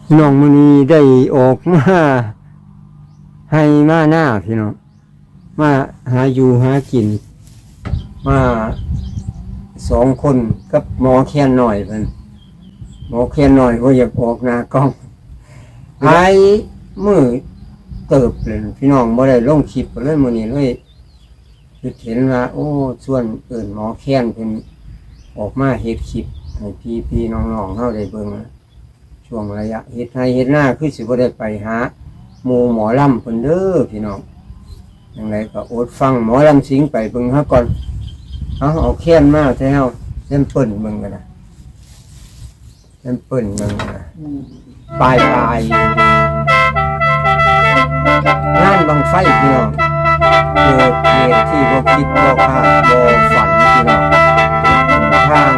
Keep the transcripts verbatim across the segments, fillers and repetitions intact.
พี่น้อง มื้อนี้ได้ออกมาไฮ่มานาพี่น้อง มาหาอยู่หากิน มาสองคนกับหมอแคนน้อยเพิ่น หมอแคนน้อยบ่อยากออกหน้ากล้อง หลายมื้อเติบเลยพี่น้อง บ่ได้ลงคลิปเลย มื้อนี้เลยคิดเห็นว่า โอ้ ชวนเอิ้นหมอแคนเพิ่นออกมาเฮ็ดคลิปให้พี่ๆน้องๆเฮาได้เบิ่ง ช่วงระยะเฮ็ดไฮ่เฮ็ดนา คือสิบ่ได้ไปหาหมู่หมอลำเพิ่นเด้อพี่น้อง จั่งใดก็อดฟังหมอลำสิงห์ไปเบิ่งหาก่อน เอา เอาแคนมาแซว แซมเปิ้ลเบิ่งกันนะ แซมเปิ้ลเบิ่งกันนะ ปายปาย งานบั้งไฟพี่น้อง เกิดเหตุที่บ่คิดบ่คาดบ่ฝันพี่น้อง ทาง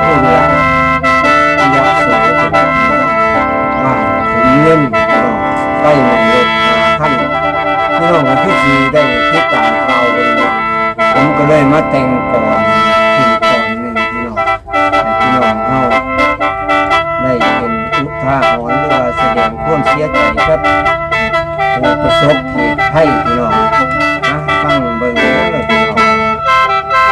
พุ่นละ ยะโสธร บ้านขุนเงินพี่น้อง ไฟไหม้รถห้าคัน พี่น้องก็คือสิได้ติดตามข่าวกันเนาะ ผมก็เลยมาแต่งกลอนขึ้นกลอนหนึ่งพี่น้อง ให้พี่น้องเฮาได้เป็นอุทาหรณ์ หรือว่าแสดงความเสียใจกับผู้ประสบเหตุภัยพี่น้อง นะ ฟังเบิ่งเด้อพี่น้อง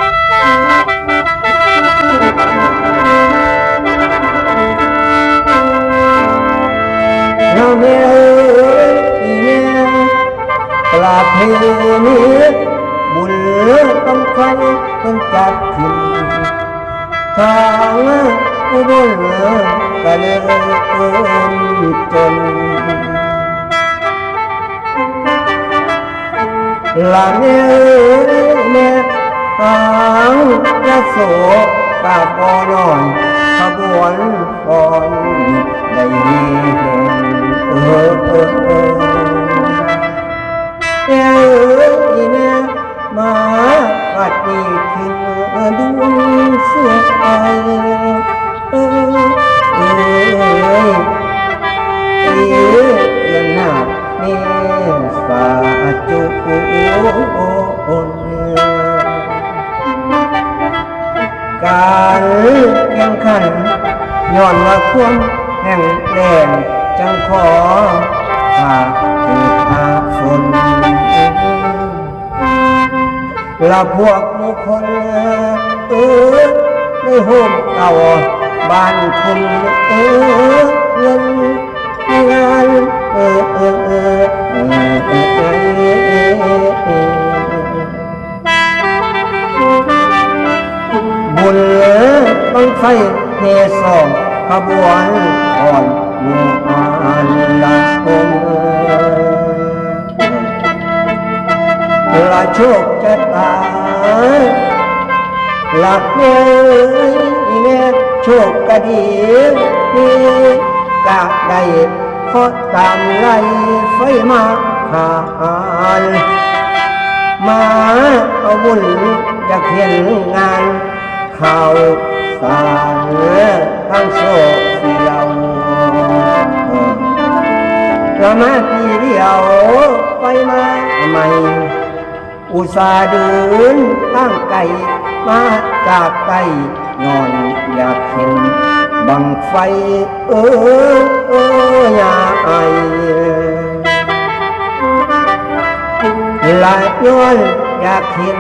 เฮาแม่เอ้ยอีแม่ ประเพณีบุญเลิกบั้งไฟเพิ่นจัดขึ้น ทางอุบลก็เลยเอิ้นจน ละแม่เอ้ยแม่ ทางยะโสก็บ่น้อย ขบวนฟ้อนได้แห่ง เออ เออ เออ เอ้ยแม่ มาบัดนี้ถึงดวงเสียง เอ้ย เอ้ย เอ้ย เอ้ย เดือนหน้าเมษาจุน การแข่งขัน ย้อนว่าความแห้งแล้ง จั่งขอฝากเถิดหาฝน ละพวกหมู่คน เออ ในโฮมเก่าบ้านคุณ เออ เงินงาน เออ เออ เออ เออ เออ บุญบั้งไฟเฮซอง ขบวนอ่อนหมู่อ่านละคม ละโชคชะตา ละเอ้ยแม่ โชคกะดี มีกะได้ เพราะตามไล่ไฟมาผ่าน มาเอาบุญอยากเห็นงาน ข่าวสารทางโซเชียล ละมาทีเดียวไปมาใหม่ อุตส่าห์เดินทางไกลมาจากไกล ย้อนอยากเห็นบั้งไฟ เออ เออ อย่าไอ หลายย้อนอยากเห็น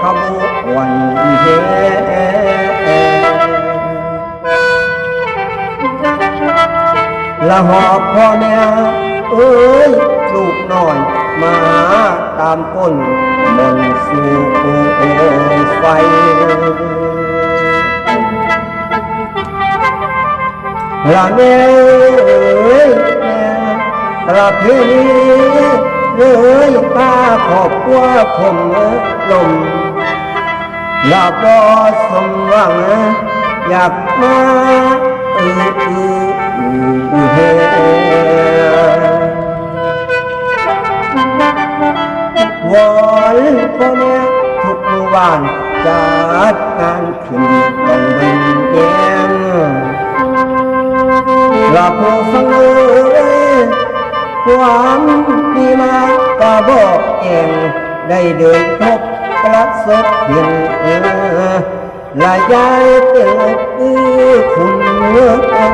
ขบวนแห่ ละหอบพ่อแม่เอ้ย ลูกน้อยมาตามก้นมนต์สู่ไฟ ละแม่เอ้ยแม่ ประเพณีเลยพาครอบครัวผมลม ละบ่สมหวัง อยากมาอืออืออือเฮ วอนพ่อแม่ทุกหมู่บ้าน จัดงานขึ้นต้องเบิ่งแยง ละผู้ฟังเอ้ย ความดีมากก็บอกแอง ได้เดินพบประสบเห็น เออ ละยายเป็นคือคุณเมือง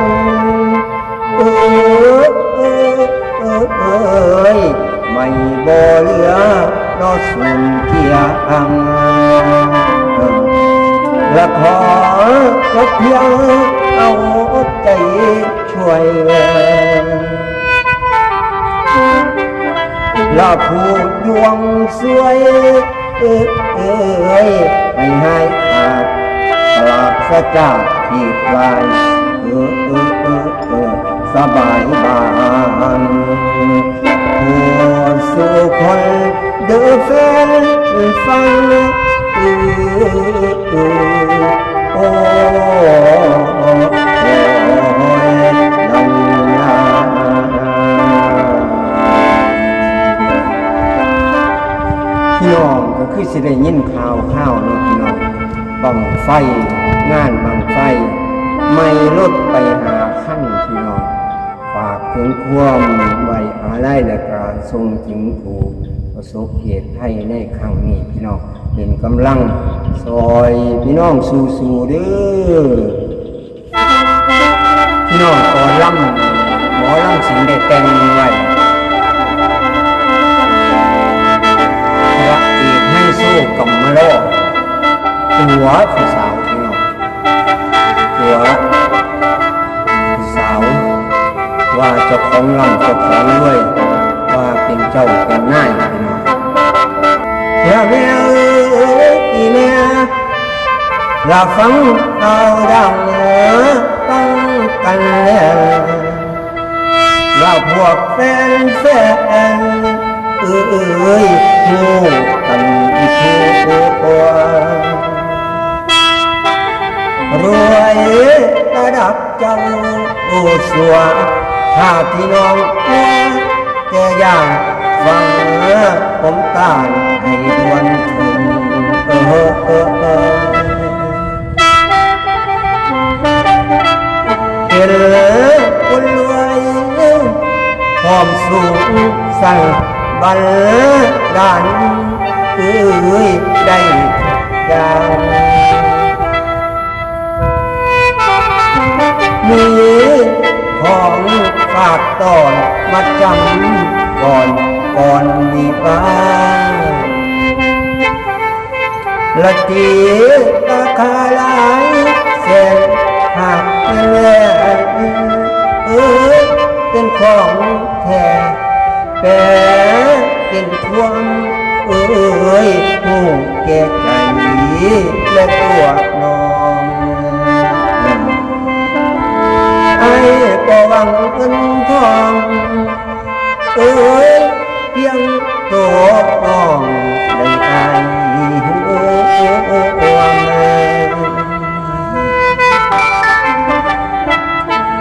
เพียงเอาใจช่วย และผู้ดวงสวยเอ้ย ให้หายขาดปราศจากเหตุร้าย เออเออเออเออ สบายบ้านผู้สู่คนเด้อแฟนฟัง เออเออเออ โอ้ย พี่น้องก็คือสิได้ยินข่าวข่าวเนาะพี่น้อง บั้งไฟ งานบั้งไฟ ไหม้รถไปห้าคันพี่น้อง ฝากถึงความไว้อาลัยและก็ส่งถึงผู้ประสบเหตุภัยในครั้งนี้พี่น้อง เป็นกำลังซอยพี่น้องสู้ๆเด้อ พี่น้องก่อนลำ หมอลำสิงห์ได้แต่งไว้ พระเอกไฮโซกำมะลอ ตั๋วผู้สาวพี่น้อง ตั๋วผู้สาว ว่าเจ้าของลำเจ้าของรวย ว่าเป็นเจ้าเป็นนายพี่น้อง เดี๋ยวแม่เอ้ยอีแม่ ละฟังเอาดังตั้งกันแล้ว ว่าพวกแฟนแฟนเอ้ยฮู้กันทั่ว รวยระดับเจ้าสัว ถ้าพี่น้องแก่อยากฟัง ผมต้านให้ดวนถึง เออเออเออ เป็นคนรวย พร้อมสูงสั่งบัลลานเอ้ยได้ทุกอย่าง มีของฝากต้อนมาจำก่อนก่อนวิวาห์ ละตีราคาหลายแสน หากเป็นแหวนเออเป็นของแท้ แปลเป็นความเอ้ยผู้แก่ไขและตัวน้อง ไอ้ก็หวังเงินทอง เอ้ยเพียงตัวน้องได้อายห่วง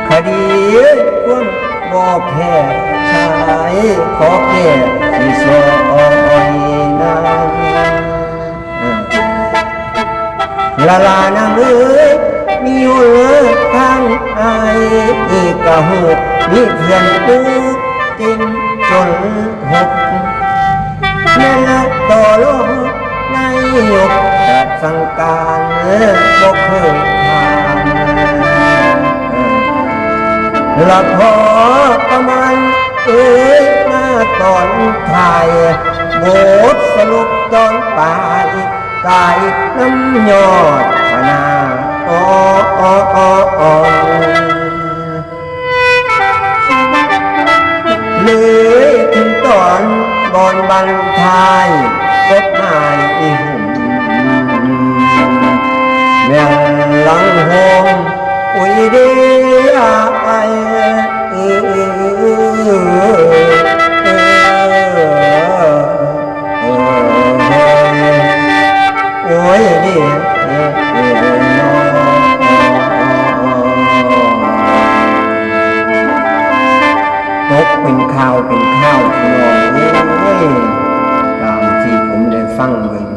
คดีความบ่แพ้ชาย ขอแก้สิซอยนางละลานางเอ้ย มีอยู่ทางอายกะฮู้ มีเพื่อนกู้ กินจนหก แม่นต่อรองนายกจะสั่งการบ่เคยผ่าน ละพอประมาณเอ้ยมาตอนท้าย บทสรุปตอนปลาย ตายน้ำยอดคณะ อ้ออ้ออ้ออ้อ เลยถึงตอนบอนบันทาย กฎหมายอีหุ่ม แม่นหลังโฮม อุ้ยเดียไอ เออเออเออเออ โอ้ยเด้เด้เด้เนาะ ตกเป็นข่าวเป็นข่าวพี่น้องเอ้ย ตามที่ผมได้ฟังเบิ่ง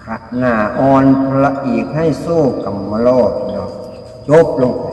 ขะหน้าอ่อนพระเอกไฮโซกำมะลอพี่น้อง จบลงไป